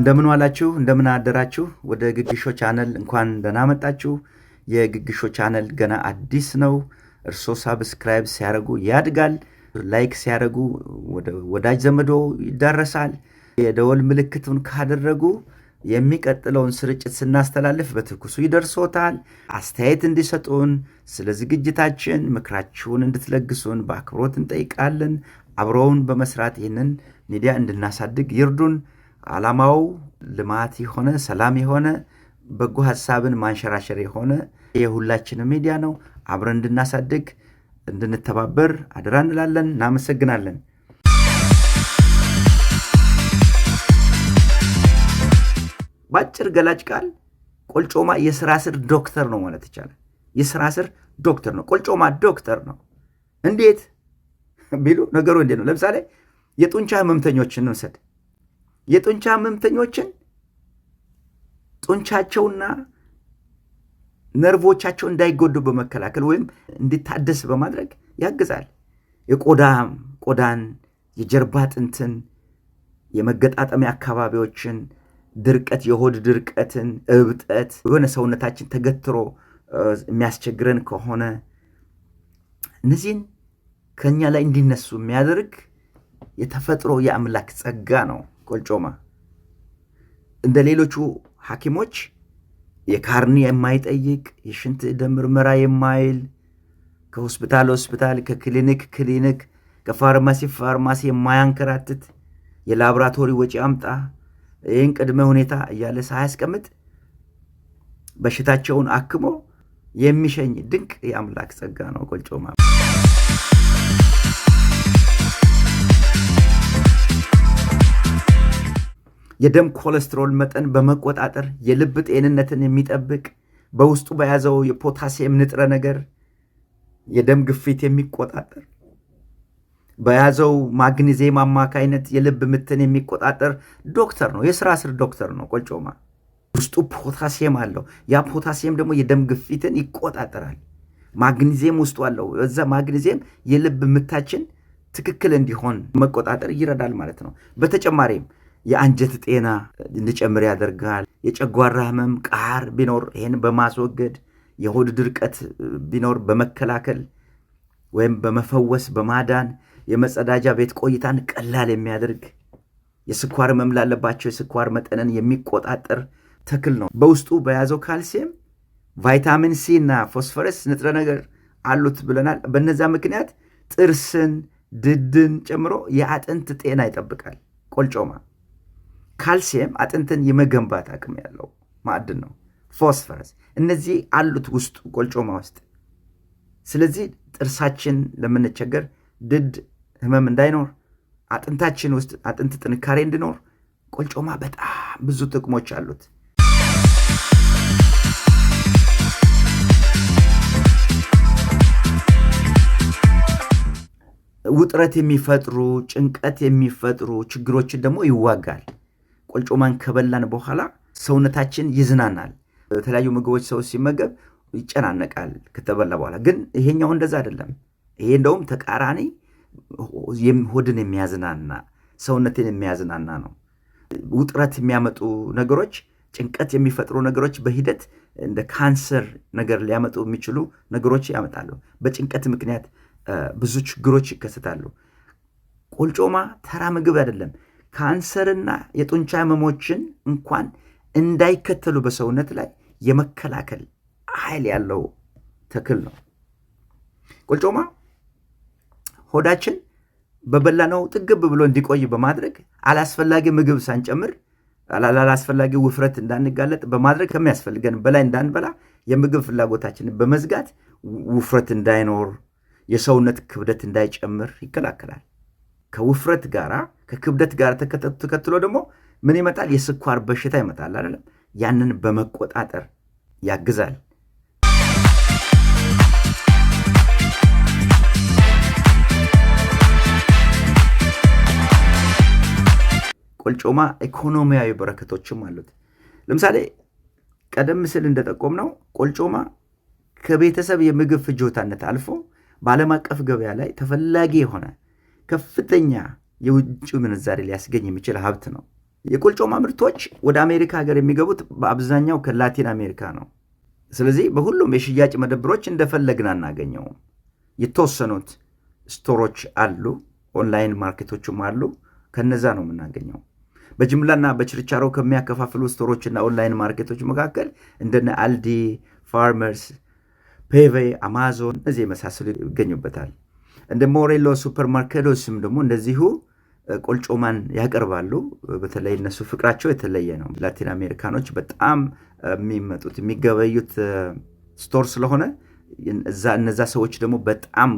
እንደምን ዋላችሁ፣ እንደምን አደራችሁ። ወደ ግግሾ ቻነል እንኳን ደህና መጣችሁ። የግግሾ ቻነል ገና አዲስ ነው። እርሶ subscribe ሲያደርጉ ያድጋል። Like ሲያደርጉ ወደ ወዳጅ ዘመዶ ይዳረሳል። የደወል ምልክቱን ካደረጉ የሚቀጥለውን ስርጭት ስናስተላልፍ በትኩሱ ይደርሶታል። አስተያየት እንዲሰጡን፣ ስለ ዝግጅታችን ምክራችሁን እንድትለግሱን በአክብሮት እንጠይቃለን። አብረውን በመስራት ይህንን ሚዲያ እንድናሳድግ ይርዱን። ዓላማው ልማት የሆነ፣ ሰላም የሆነ፣ በጎ ሀሳብን ማንሸራሸር የሆነ የሁላችንም ሚዲያ ነው። አብረን እንድናሳድግ እንድንተባበር አደራ እንላለን። እናመሰግናለን። በአጭር ገላጭ ቃል ቆልጮማ የስራ ስር ዶክተር ነው ማለት ይቻላል። የስራ ስር ዶክተር ነው። ቆልጮማ ዶክተር ነው። እንዴት ቢሉ ነገሩ እንዴት ነው? ለምሳሌ የጡንቻ ህመምተኞችን እንውሰድ። የጡንቻ ህመምተኞችን ጡንቻቸውና ነርቮቻቸው እንዳይጎዱ በመከላከል ወይም እንዲታደስ በማድረግ ያግዛል። የቆዳ ቆዳን፣ የጀርባ አጥንትን፣ የመገጣጠሚያ አካባቢዎችን ድርቀት፣ የሆድ ድርቀትን፣ እብጠት፣ የሆነ ሰውነታችን ተገትሮ የሚያስቸግረን ከሆነ እነዚህን ከኛ ላይ እንዲነሱ የሚያደርግ የተፈጥሮ የአምላክ ጸጋ ነው ቆልጮማ። እንደ ሌሎቹ ሐኪሞች የካርኒ የማይጠይቅ፣ የሽንት ደም ምርመራ የማይል፣ ከሆስፒታል ሆስፒታል፣ ከክሊኒክ ክሊኒክ፣ ከፋርማሲ ፋርማሲ የማያንከራትት፣ የላቦራቶሪ ወጪ አምጣ፣ ይህን ቅድመ ሁኔታ እያለ ሳያስቀምጥ በሽታቸውን አክሞ የሚሸኝ ድንቅ የአምላክ ጸጋ ነው ቆልጮማ። የደም ኮሌስትሮል መጠን በመቆጣጠር የልብ ጤንነትን የሚጠብቅ፣ በውስጡ በያዘው የፖታሲየም ንጥረ ነገር የደም ግፊት የሚቆጣጠር፣ በያዘው ማግኒዚየም አማካይነት የልብ ምትን የሚቆጣጠር ዶክተር ነው። የስራ ስር ዶክተር ነው ቆልጮማ። ውስጡ ፖታሲየም አለው። ያ ፖታሲየም ደግሞ የደም ግፊትን ይቆጣጠራል። ማግኒዚየም ውስጡ አለው። እዛ ማግኒዚየም የልብ ምታችን ትክክል እንዲሆን መቆጣጠር ይረዳል ማለት ነው። በተጨማሪም የአንጀት ጤና እንዲጨምር ያደርጋል። የጨጓራ ህመም፣ ቃር ቢኖር ይህን በማስወገድ፣ የሆድ ድርቀት ቢኖር በመከላከል ወይም በመፈወስ በማዳን፣ የመጸዳጃ ቤት ቆይታን ቀላል የሚያደርግ፣ የስኳር ህመም ላለባቸው የስኳር መጠንን የሚቆጣጠር ተክል ነው። በውስጡ በያዘው ካልሲየም፣ ቫይታሚን ሲ እና ፎስፈረስ ንጥረ ነገር አሉት ብለናል። በነዛ ምክንያት ጥርስን፣ ድድን ጨምሮ የአጥንት ጤና ይጠብቃል። ቆልጮማ ካልሲየም አጥንትን የመገንባት አቅም ያለው ማዕድን ነው። ፎስፈረስ እነዚህ አሉት ውስጡ ቆልጮማ ውስጥ። ስለዚህ ጥርሳችን ለምንቸገር፣ ድድ ህመም እንዳይኖር፣ አጥንታችን ውስጥ አጥንት ጥንካሬ እንዲኖር ቆልጮማ በጣም ብዙ ጥቅሞች አሉት። ውጥረት የሚፈጥሩ፣ ጭንቀት የሚፈጥሩ ችግሮችን ደግሞ ይዋጋል። ቆልጮማን ከበላን በኋላ ሰውነታችን ይዝናናል። የተለያዩ ምግቦች ሰው ሲመገብ ይጨናነቃል ከተበላ በኋላ። ግን ይሄኛው እንደዛ አይደለም። ይሄ እንደውም ተቃራኒ ሆድን የሚያዝናና፣ ሰውነትን የሚያዝናና ነው። ውጥረት የሚያመጡ ነገሮች፣ ጭንቀት የሚፈጥሩ ነገሮች በሂደት እንደ ካንሰር ነገር ሊያመጡ የሚችሉ ነገሮች ያመጣሉ። በጭንቀት ምክንያት ብዙ ችግሮች ይከሰታሉ። ቆልጮማ ተራ ምግብ አይደለም። ካንሰርና የጡንቻ ህመሞችን እንኳን እንዳይከተሉ በሰውነት ላይ የመከላከል ኃይል ያለው ተክል ነው። ቆልጮማ ሆዳችን በበላነው ጥግብ ብሎ እንዲቆይ በማድረግ፣ አላስፈላጊ ምግብ ሳንጨምር ላላስፈላጊ ውፍረት እንዳንጋለጥ በማድረግ፣ ከሚያስፈልገን በላይ እንዳንበላ የምግብ ፍላጎታችንን በመዝጋት ውፍረት እንዳይኖር፣ የሰውነት ክብደት እንዳይጨምር ይከላከላል። ከውፍረት ጋር ከክብደት ጋር ተከትሎ ደግሞ ምን ይመጣል? የስኳር በሽታ ይመጣል አይደለም? ያንን በመቆጣጠር ያግዛል። ቆልጮማ ኢኮኖሚያዊ በረከቶችም አሉት። ለምሳሌ ቀደም ሲል እንደጠቆምነው ቆልጮማ ከቤተሰብ የምግብ ፍጆታነት አልፎ በዓለም አቀፍ ገበያ ላይ ተፈላጊ የሆነ ከፍተኛ የውጭ ምንዛሬ ሊያስገኝ የሚችል ሀብት ነው። የቆልጮማ ምርቶች ወደ አሜሪካ ሀገር የሚገቡት በአብዛኛው ከላቲን አሜሪካ ነው። ስለዚህ በሁሉም የሽያጭ መደብሮች እንደፈለግን አናገኘውም። የተወሰኑት store ኦች አሉ፣ online market ኦችም አሉ። ከነዛ ነው የምናገኘው። በጅምላና በችርቻሮ ከሚያከፋፍሉ store ኦችና online market ኦች መካከል እንደነ Aldi፣ Farmers፣ Payway፣ አማዞን እነዚህ የመሳሰሉ ይገኙበታል። እንደ Morelos Supermercados ም ደግሞ እንደዚሁ ቆልጮማን ያቀርባሉ። በተለይ እነሱ ፍቅራቸው የተለየ ነው። ላቲን አሜሪካኖች በጣም የሚመጡት የሚገበዩት store ስለሆነ እነዛ ሰዎች ደግሞ በጣም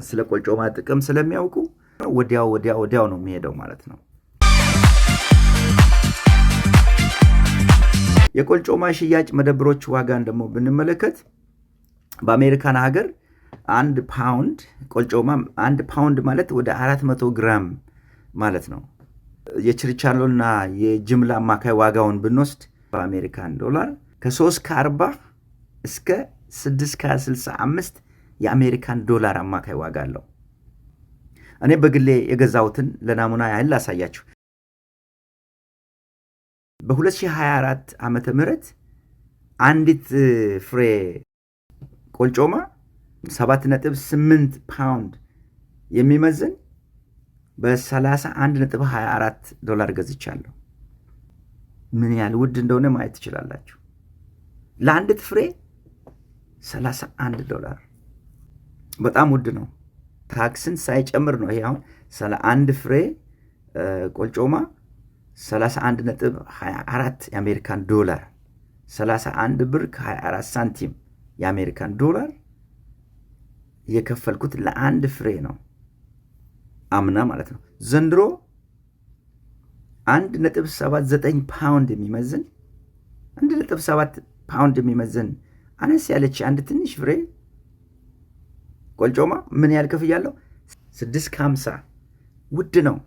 ስለ ቆልጮማ ጥቅም ስለሚያውቁ ወዲያው ወዲያው ወዲያው ነው የሚሄደው ማለት ነው። የቆልጮማ ሽያጭ መደብሮች ዋጋን ደግሞ ብንመለከት በአሜሪካን ሀገር 1 ፓውንድ ቆልጮማ፣ 1 ፓውንድ ማለት ወደ 400 ግራም ማለት ነው። የችርቻሮና የጅምላ አማካይ ዋጋውን ብንወስድ በአሜሪካን ዶላር ከ3 ከ40 እስከ 6 ከ65 የአሜሪካን ዶላር አማካይ ዋጋ አለው። እኔ በግሌ የገዛሁትን ለናሙና ያህል ላሳያችሁ። በ2024 ዓመተ ምህረት አንዲት ፍሬ ቆልጮማ 7.8 ፓውንድ የሚመዝን በ31.24 ዶላር ገዝቻለሁ። ምን ያህል ውድ እንደሆነ ማየት ትችላላችሁ። ለአንዲት ፍሬ 31 ዶላር በጣም ውድ ነው። ታክስን ሳይጨምር ነው። ይሄ አሁን አንድ ፍሬ ቆልጮማ 31.24 የአሜሪካን ዶላር፣ 31 ብር ከ24 ሳንቲም የአሜሪካን ዶላር የከፈልኩት ለአንድ ፍሬ ነው። አምና ማለት ነው። ዘንድሮ 1.79 ፓውንድ የሚመዝን፣ 1.7 ፓውንድ የሚመዝን አነስ ያለች አንድ ትንሽ ፍሬ ቆልጮማ ምን ያህል ከፍያለሁ? 6.50። ውድ ነው።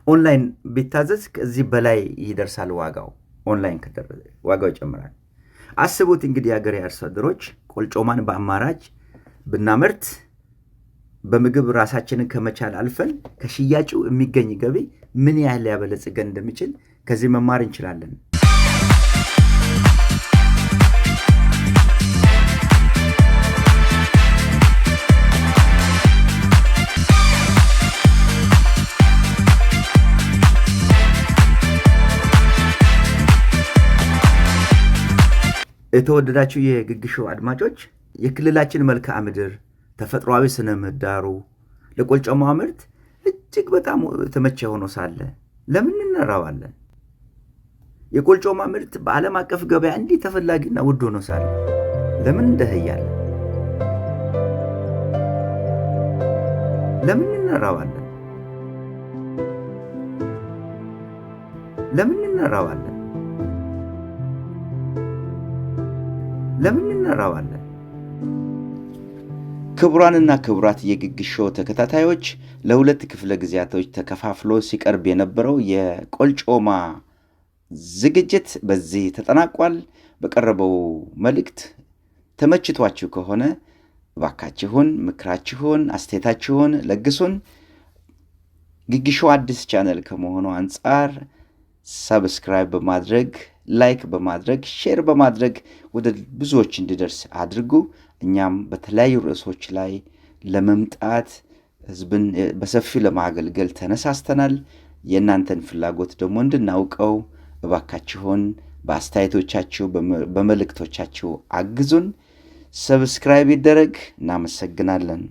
ኦንላይን ቢታዘዝ ከዚህ በላይ ይደርሳል ዋጋው። ኦንላይን ዋጋው ይጨምራል። አስቡት እንግዲህ የሀገሬ አርሶ አደሮች ቆልጮማን በአማራጭ ብናመርት በምግብ ራሳችንን ከመቻል አልፈን ከሽያጩ የሚገኝ ገቢ ምን ያህል ሊያበለጽገን እንደሚችል ከዚህ መማር እንችላለን። የተወደዳችሁ የግግሾ አድማጮች፣ የክልላችን መልክዓ ምድር፣ ተፈጥሯዊ ስነ ምህዳሩ ለቆልጮማ ምርት እጅግ በጣም የተመቸ ሆኖ ሳለ ለምን እንራባለን? የቆልጮማ ምርት በዓለም አቀፍ ገበያ እንዲህ ተፈላጊና ውድ ሆኖ ሳለ ለምን እንደህያለን? ለምን እንራባለን? ለምን እንራባለን? ለምን እንራባለን? ክቡራንና ክቡራት የግግሾ ተከታታዮች፣ ለሁለት ክፍለ ጊዜያቶች ተከፋፍሎ ሲቀርብ የነበረው የቆልጮማ ዝግጅት በዚህ ተጠናቋል። በቀረበው መልእክት ተመችቷችሁ ከሆነ እባካችሁን ምክራችሁን፣ አስተያየታችሁን ለግሱን። ግግሾ አዲስ ቻነል ከመሆኑ አንጻር subscribe በማድረግ፣ like በማድረግ፣ share በማድረግ ወደ ብዙዎች እንዲደርስ አድርጉ። እኛም በተለያዩ ርዕሶች ላይ ለመምጣት ህዝብን በሰፊው ለማገልገል ተነሳስተናል። የእናንተን ፍላጎት ደግሞ እንድናውቀው እባካችሁን በአስተያየቶቻችሁ፣ በመልእክቶቻችሁ አግዙን። Subscribe ይደረግ። እናመሰግናለን።